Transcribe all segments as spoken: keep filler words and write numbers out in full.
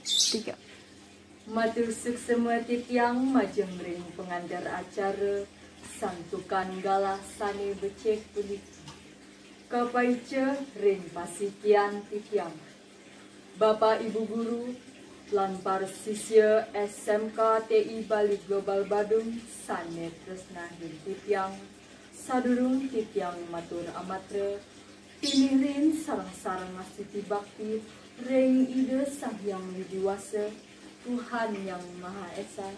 Tiga. Matur suksma titiang majeng ring pangantar acara santukan galah sane becik puniki. Kapaica ring pasikian titiang. Bapak Ibu Guru lan para sisya S M K T I Bali Global Badung sane tresnahin titiang, sadurung titiang matur amatra, pinih riin sareng-sareng ngastiti bakti ring Ida Sang Hyang Widi Wasa, Tuhan Yang Maha Esa,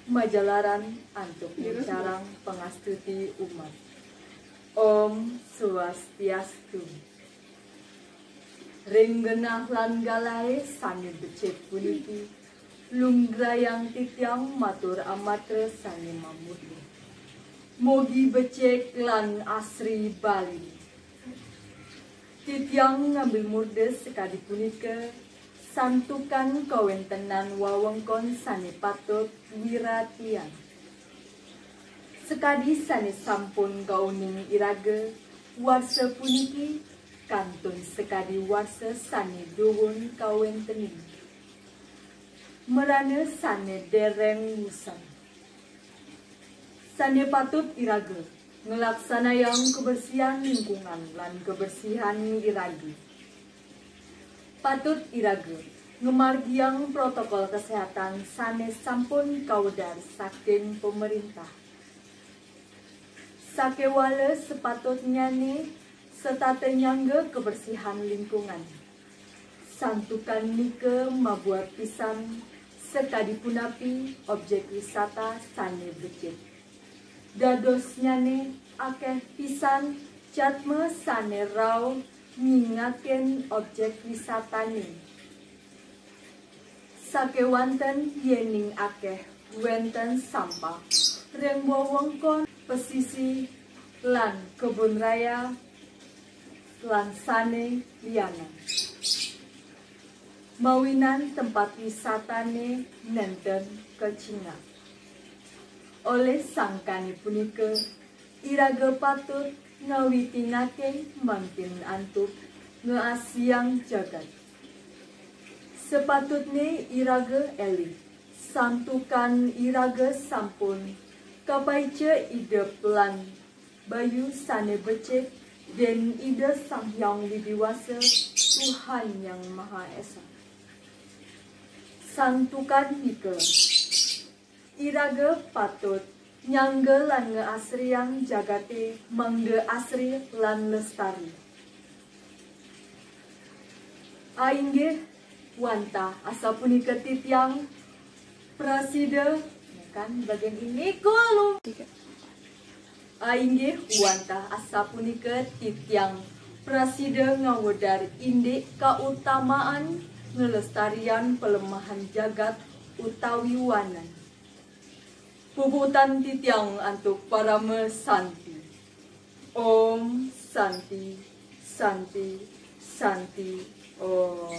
majalaran antuk ngicarang pangastuti umat. Om Swastiastu. Ring genah lan galahe sane becik puniki, lunggrayang titiang matur amatra sane mamurda. Mogi becik lan asri Bali. Titiang ngambil murda sakadi punika, santukan kawentenan wewengkon sane patut wiratian. Sakadi sane sampun kauning iraga, warsa puniki kantun sakadi warsa sane dumun kawentenin. Marana sane dereng wusang. Sane patut iraga nglaksanayang kabersihan lingkungan lan kabersihan iraga. Patut iraga ngamargiang protokol kesehatan sane sampun kawedar saking pemerintah. Sakewala sapatutnyane setata nyangga kebersihan lingkungan. Santukan nika mabuat pisan sakadi punapi objek wisata sane becik. Dadosnyane akeh pisan jadma sane rauh nyingakin objek wisatane. Sakewanten yening akeh wenten sampah ring wewengkon pesisir lan kebun raya lan sane lianan. Mawinan tempat wisatane nenten kacingak. Olih sangkane punika, iraga patut ngawitinake mangkin antuk ngaasiang jagat. Sapatutne iraga elih, santukan iraga sampun kapaica idep lan bayu sane becik, yen Ida Sang Hyang Widi Wasa, Tuhan Yang Maha Esa. Santukan nika, iraga patut nyangga lan ngaasriang jagate mangda asri lan lestari. Ainggih wantah asapunika titiang prasida, kan, bagian ini kulu. Tiga. Ainggih wantah asapunika titiang prasida ngawedar indik kautamaan nglestarian palemahan jagat utawi wanan. Puputang titiang antuk parama santi. Om Santi, Santi, Santi, Om.